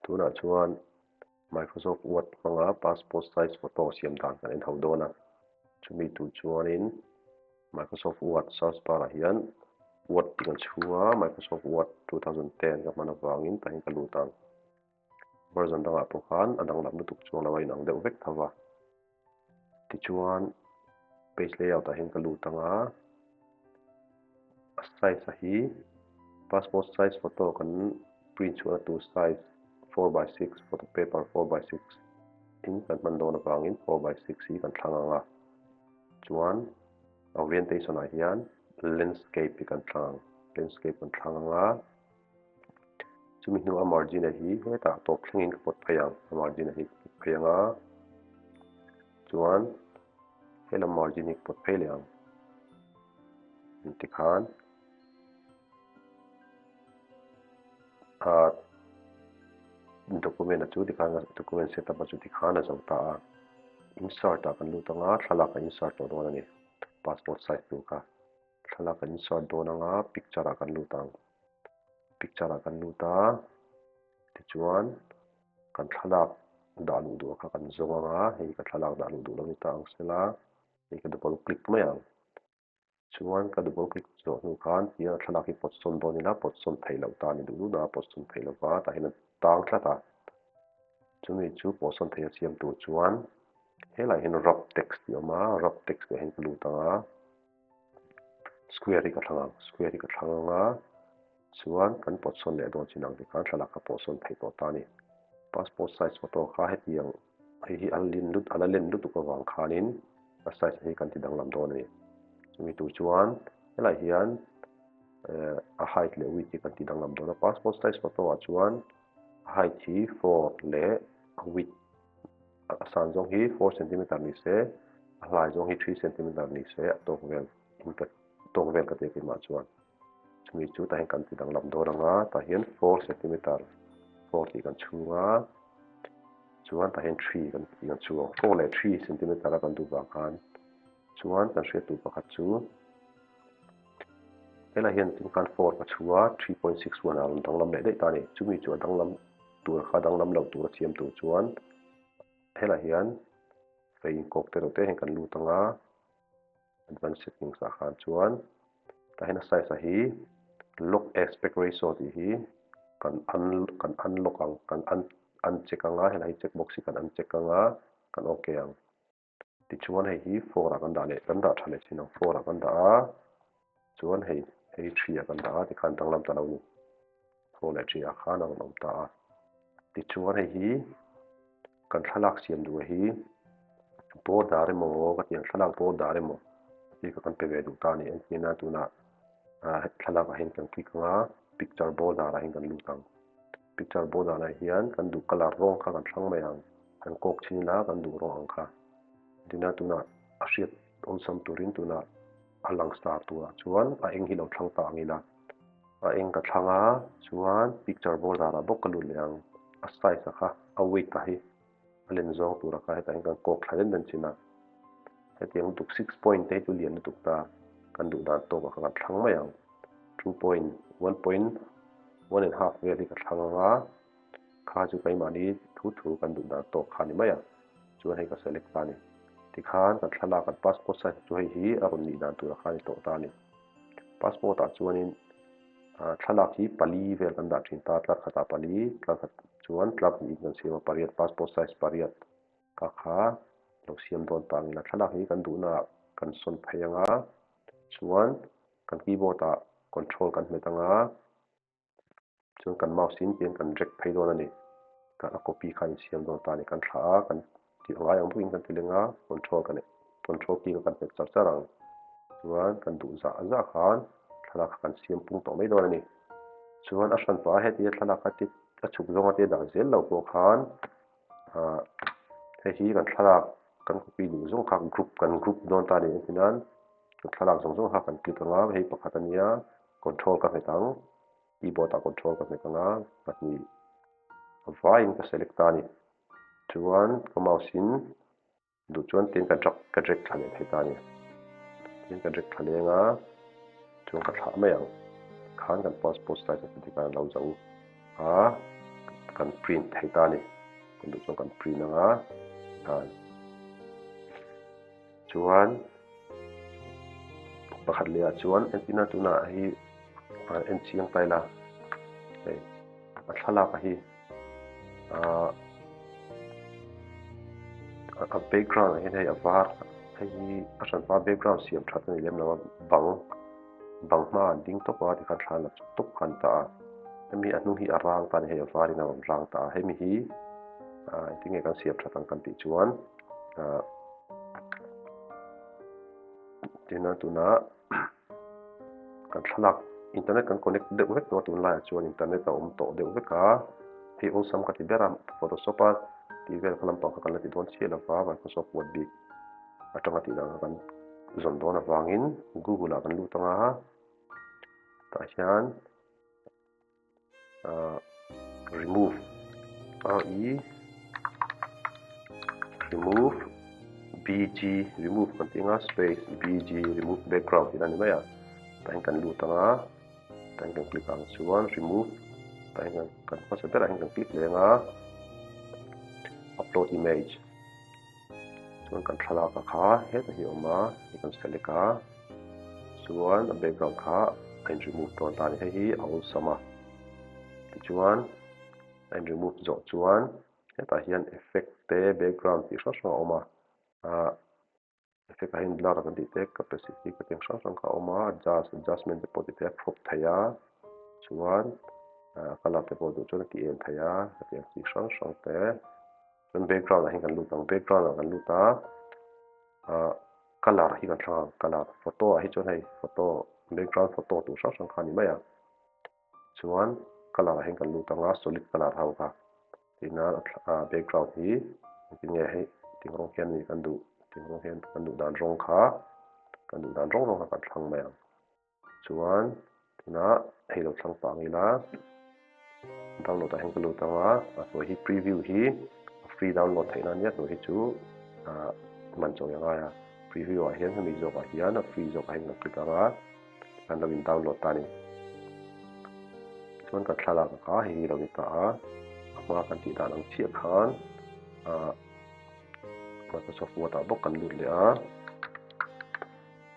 Tunah chuan Microsoft Word hmanga passport size photo siam dan kan en ho dawn a. Chumi tur chuanin Microsoft Word search bar ah hian Word tih kan chhung a, Microsoft Word 2010 ka hman avangin tah hian ka lut ang. Version dangah pawh khan a danglam lutuk chuang lo a inang deuh vek tho va. Tichuan page layout ah hian ka lut ang a, a size a hi passport size photo kan print chhuahna tur size 4x6 photo paper 4x6 in kan hman dawn avangin 4x6 hi kan thlang ang a, chuan orientation ah hian landscape hi kan thlang ang, landscape kan thlang ang a. Chumi hnu a margin a hi hetah tawp thlengin ka pawt phei ang, a margin a hi ka pawt phei ang a, chuan helam margin hi ka pawt phei leh ang tikhan a document a chu tikhan document setup a chu tikhan a zo ta a, insert ah kan lut ang a, thlalak a insert tawh dawn a ni, passport size tur kha. Thlalak kan insert dawn ang a, picture ah kan lut ang. Picture ah kan lut a, tichuan kan thlalak dah luh duh kha kan zawng ang a, hei ka thlalak dah luh duh lo ni ta ang sela, hei ka double click mai ang. Chuan ka double click zawh hnu khan tia thlalak hi pawt sawn dawn ila, pawt sawn theih loh ta a ni duh duh a, pawt sawn theih lova tah hian a tang tlat a. Chumi chu pawh sawn theih a siam tur chuan helaiah hian wrap text tih a awm a, wrap text ah hian ka lut ang a. Square hi ka thlang ang, square hi ka thlang ang a, chuan kan pawt sawn leh dawn chin ang tikhan thlalak ka pawh sawn theih tawh ta a ni. Passport size photo kha hetiang hei hi a lin lut a la len lutuk avang khanin a size hi kan ti danglam dawn a ni. Chumi tur chuan helaiah hian eh a height leh width hi kan ti danglam dawn a, passport size photo ah chuan a height hi 4 leh a width A san zawng hi 4 centimeter ni se, a hlai zawng hi 3 centimeter ni se a tawk vel in ka tawk vel ka ti a keimah chuan. Chumi chu tah hian kan ti danglam dawn ang a, tah hian 4 centimeter 4 tih kan chhung a, chuan tah hian 3 kan tih kan chhung ang. 4 leh 3 centimeter a kan duh vang khan chuan kan hriat tur pakhat chu helai hian tin khan 4 ka chhu a, 3.61 a rawn danglam leh daih ta a ni. Chumi chu a danglam tur kha danglam lo tur a siam tur chuan helaiah hian fei inkawk te reuh te hian kan lut ang a, advanced settings ah khan chuan tah hian a size a hi lock aspect ratio tih hi kan un kan unlock ang kan un uncheck ang a helai hi check box hi kan uncheck ang a kan ok ang. Tichuan hei hi 4 ah kan dah leh kan dah tha leh chin ang 4 ah kan dah a chuan hei hei 3 ah kan dah a tikhan danglam ta lo ni 4 leh 3 ah khan a rawn awm ta a tichuan hei hi kan thlalak siam duh hi border emaw ka ti ang thlalak border emaw tih kha kan pe ve duh ta a ni entirna tunah thlalak ah hian kan click ang a picture border ah hian kan lut ang. Picture board ah lah hian kan duh colour rawng kha kan thlang mai ang, kan kawk chin ila kan duh rawng ang kha. Tina tunah a hriat awlsam turin tunah a lang star turah chuan a eng hi lo thlang ta ang ila. A eng ka thlang a, chuan picture board ah bawk ka lut leh ang. A size a kha, a width a hi a len zawng tura kha hetah hian kan kawk thla den den chin a. Hetiang lutuk 6 point te hi chu lian lutuk ta kan duh dan tawkah kha kan thlang mai ang. 2.1 One and half vel hi ka thlang ang a, kha chu keimahni thu thu kan duh dan tawk kha a ni mai a, chuan hei ka select ta a ni. Tikhan kan thlalak kan passport size chu hei hi a rawn nih dan tura kha a ni tawh ta a ni. Passport ah chuanin thlalak hi pali vel kan dah thin ta, tlar khatah pali, tlar khat chuan tlar hnihin kan siam a, pariat passport size pariat ka kha lo siam dawn ta ang ila. Thlalak hi kan duhnaah kan sawn phei ang a, chuan kan keyboard ah control kan hmet ang a. Chuan kan mouse in tihian kan drag phei dawn a ni. Kan a copy kha a insiam dawn ta a ni. Kan thlah a, kan tih ngai ang bawkin kan ti leng a, control kan control key kha kan hmet char char ang. Chuan kan duh zah zah khan thlalak kha kan siam pung tawh mai dawn a ni. Chuan a hran pah a heti a thlalak kha ti a chhuk zawnga te dah zel lo pawh khan ah hei hi kan thlalak kan copy duh zawng kha group kan group dawn ta a ni. Engtinan kan thlalak zawng zawng kha kan click ang a, hei pakhat a nia. Control ka hmet ang, keyboard ah control ka hmet ang a, pahnih vaiin ka select ta a ni. Chuan ka mouse in duh chuan tin ka drag ka drag thla leh thei ta a ni. Tin ka drag thla leng a, chuan ka thlah mai ang. Tikhan kan passport size a ti khan a lo zo a. kan print thei ta a ni. Kan duh chuan kan print anga tikhan chuan pakhat leh ah chuan entirna tunah hi en chiang ta ila hei a thlalak a hi ah a background ah hian hei a var hei hi a hranpa background siam that a ni lem lo a bang bang hmaah an ding tawp a tikhan thla la chawp tawp kha an ta a hemi a hnung hi a rang ta a ni hei a varin a rawn rang ta a hemi hi ah engtin nge kan siam that ang kan tih chuan ah tina tunah kan thlalak internet kan connect deuh vek tawh a tunlaiah chuan internet a awm tawh deuh vek a hei awlsam ka ti ber a photoshop a tih vel kha lampang kha kan la ti dawn chiah lova microsoft word bik atanga tih dan kha kan zawn dawn avangin google ah kan lut anga tah hian ah remove r e remove bg remove kan tih anga space bg remove background tih na ni mai a tah hian kan lut anga tah hian kan click ang chuan remove tah hian kan hmasa berah hian kan click leh anga upload image Chuan kan thlalak a kha hetah hi a awm a, hei kan select a, chuan a background kha a in remove dawn ta a ni, hei hi a awlsam a, tichuan a in remove zawh chuan hetah hian effect te background tih hrang hrang a awm a, ah effect ah hian blur kan tih te capacity ka tih ang hrang hrang kha a awm a, adjust adjustment te pawh ti thei a crop thei a, chuan ah colour te pawh duh chuan a ti en thei a, hetiang chi hrang hrang te. Chuan background ah hian kan lut ang background ah kan lut a ah colour hi kan thlang ang colour photo ah hi chuan hei photo background photo tur hrang hrang kha a ni mai a chuan colour ah hian kan lut ang a solid colour ho kha tihna ah background hi engtin nge hei ting rawng hian a ni kan duh ting rawng hian kan duh dan rawng kha kan duh dan rawng rawng kha kan thlang mai ang. Chuan tunah hei lo thlang pah ang ila download ah hian ka lut ang a, a hnuai hi preview hi a free download theih na ania hnuai hi chu ah man chawi a ngai a, preview ah hian hemi zawk ah hian a free zawk ah hian kan click ang a kan lo in download ta a ni. Chuan kan thlalak ang kha hei hi lo ni ta a, a hma kan tih dan ang chiah khan ah Microsoft Word ah bawk kan lut leh a.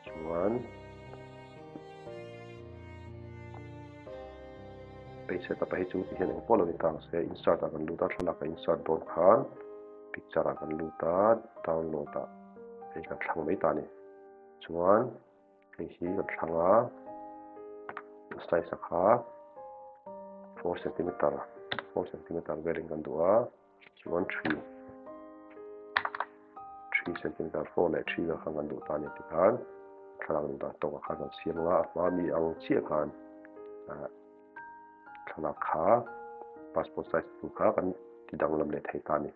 Chuan page setup ah hi chu tihian engpawh lo in tang se insert ah kan lut a thlalak a insert dawn khan picture ah kan lut a download ah hei kan thlang mai ta a ni chuan hei hi kan thlang a size a kha 4 centimeter 4 centimeter velin kan duh a. Chuan 3 3 centimeter 4 leh 3 vel khan kan duh ta a ni tikhan thlalak duh dan tawkah khan kan siam anga a hma mi ang chiah khan thlalak kha passport size tur kha kan ti danglam leh thei ta a ni.